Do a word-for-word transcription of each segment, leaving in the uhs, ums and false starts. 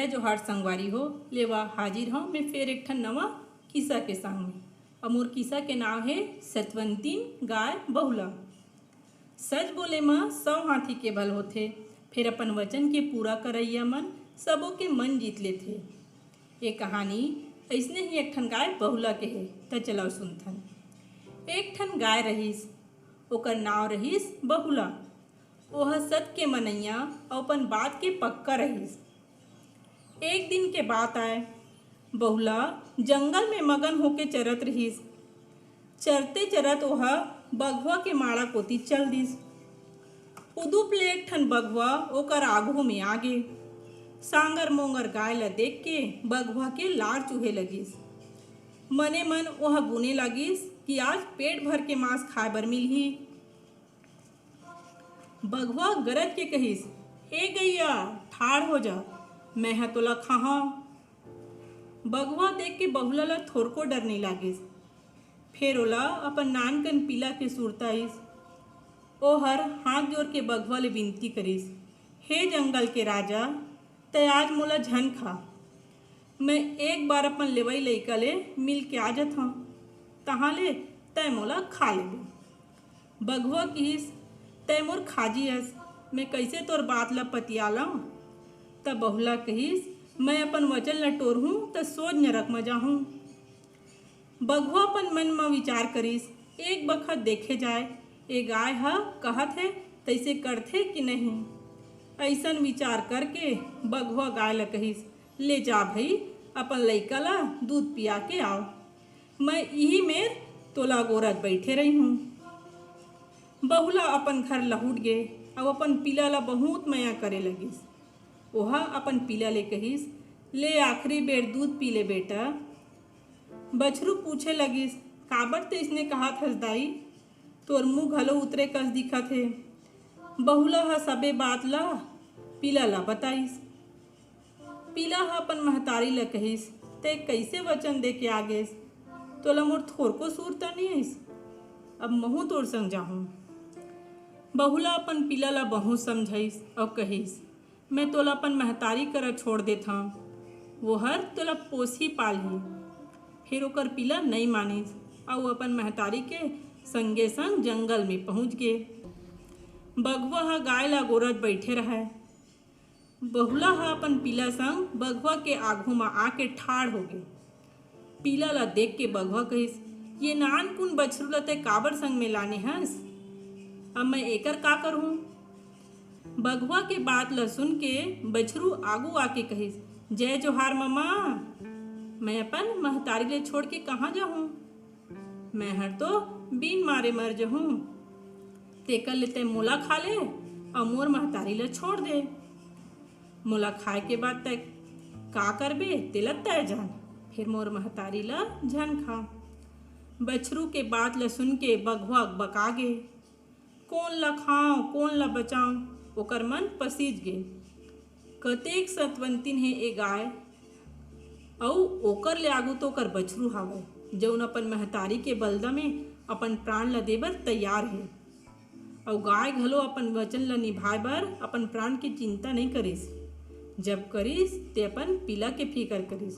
जोहार संगवारी हो, लेवा हाजिर हौं मैं फेर एक ठन नवा किस्सा के संग में। अउ मोर किस्सा के नाव हे सतवंतिन गाय बहुला। सच बोले म सौ हाथी के बल होथे, फेर अपन वचन के पूरा करइया मन सबो के मन जीत लेथे। ये कहानी अइसने ही एक ठन गाय बहुला के हे, त चलव सुनथन। एक ठन गाय रहिस, ओकर नाव रहिस बहुला। ओह सत के मनइया अउ अपन बात के पक्का रहिस। एक दिन के बात आय, बहुला जंगल में मगन होके चरत रहिस। चरते चरत ओह बघवा के माड़ा कोति चल दिस। उदुप ले एक ठन बघवा ओकर आघू में आगे। सांगर मोंगर गाय ल देख के बघवा के लार चूहे लगिस। मने मन ओह गुने लगिस कि आज पेट भर के मांस खाए बर मिलही। बघवा गरज के कहिस, "ए गइया, ठाढ़ हो जा, मैं ह तोला खाहूं।" बघवा देख के बहुला ला थोरको डर नइ लागिस। फेर ओला अपन नानकन पीला के सुरता आइस। ओहर हाथ जोर के बघवा ले बिनती करिस, "हे जंगल के राजा, तैं आज मोला झन खा। मैं एक बार अपन लेवई लइका ले मिल के आ जथंव, तहाँ ले तैं मोला खा लेबे।" बघवा किहिस, "तैं मोर खाजी अस, मैं कइसे तोर बात ल पतिया लंव?" त बहुला किहिस, "मैं अपन वचन ल टोरहूं, त सोझ नरक म जाहूं।" बघवा अपन मन म विचार करिस, "एक बखत देखे जाय, ए गाय ह कहत हे, तइसे करथे कि नहीं?" अइसन विचार करके बघवा गाय ल कहिस, "ले जा भई, अपन लइका ल दूध पिया के आव। मैं इही मेर तोला गोरत बइठे रहिहूं।" बहुला अपन घर लहुट गे अउ अपन पीला ल बहुत मया करे लगिस। ओहा अपन पीला ले कहिस, "ले आखिरी बेर दूध पी ले बेटा।" बछरू पूछे लगिस, "काबर तइसने कहत हस दाई? तोर मुंह घलो उतरे कस दिखत हे।" बहुला ह सबे बात ला पीला ला बताइस। पीला ह अपन महतारी ला कहिस, "तैं कइसे वचन दे के आ गेस? तोला मोर थोरको सुरता नइ आइस? अब महूं तोर संग जाहूं।" बहुला अपन पीला ला बहुत समझाइस अउ कहिस, "मैं तोला अपन महतारी करा छोड़ देथंव, वो हर तोला पोसही पालही।" फेर ओकर पीला नइ मानिस अउ अपन महतारी के संगे संग जंगल में पहुंच गे। बघवा ह गाय ला गोरत बइठे रहय। बहुला ह अपन पीला संग बघवा के आघू म आके ठाढ़ होगे। पीला ला देख के बघवा कहिस, "ये नानकुन बछरू ला तैं काबर संग में लाने हस? अब मैं एकर का करहूं?" बघवा के बात ला सुन के बछरू आगू आके कहिस, "जय जोहार ममा, मैं अपन महतारी ले छोड़ के कहां जाहूं? मैं हर तो बीन मारे मर जहूं। तेकर ले तैं मोला खा ले अउ मोर महतारी ला छोड़ दे। मोला खाए के बाद तैं का करबे, तेला तैं जान, फेर मोर महतारी ला झन खा।" बछरू के बात ला सुन के बघवा बका गे। कोन ला खांव, कोन ला बचांव, ओकर मन पसीज गे। कतेक सतवंतिन हे ए गाय, अउ ओकर ले आगू तो ओकर बछरू हावय, जउन अपन महतारी के बलदा में अपन प्राण ला देबर तैयार हे। अउ गाय घलो अपन वचन ला निभाए बर अपन प्राण के चिंता नइ करिस। जब करिस, ते अपन पीला के फिकर करिस।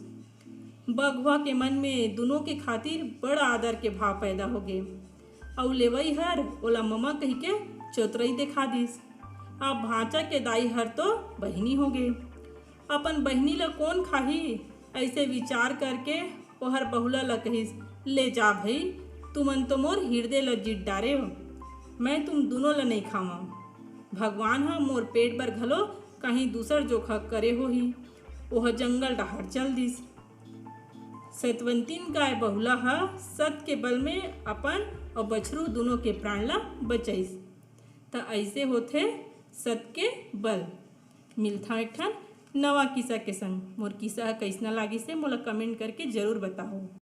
बघवा के मन में दुनों के खातिर बड़ आदर के भाव पैदा होगे। अउ लेवई हर ओला ममा कहिके चतुरई देखा दिस। अब भांचा के दाई हर तो बहिनी होगे। अपन बहिनी ल कोन खाही, अइसे विचार करके ओहर बहुला ल कहिस, "ले जा भई, तुमन तो मोर हिरदे ल जीत डारेव। मैं तुम दुनों ल नइ खावंव। भगवान ह मोर पेट बर घलो कहीं दूसर जोखा करे होही।" ओह जंगल डहार चल दिस। सतवंतिन गाय बहुला ह सत के बल में अपन अउ बछरू दुनों के प्राण ला बचइस। त अइसे होथे सत के बल। मिलथंव एक ठन नवा किस्सा के संग। मोर किस्सा ह कइसना लागिस हे, मोला comment करके जरूर बताओ।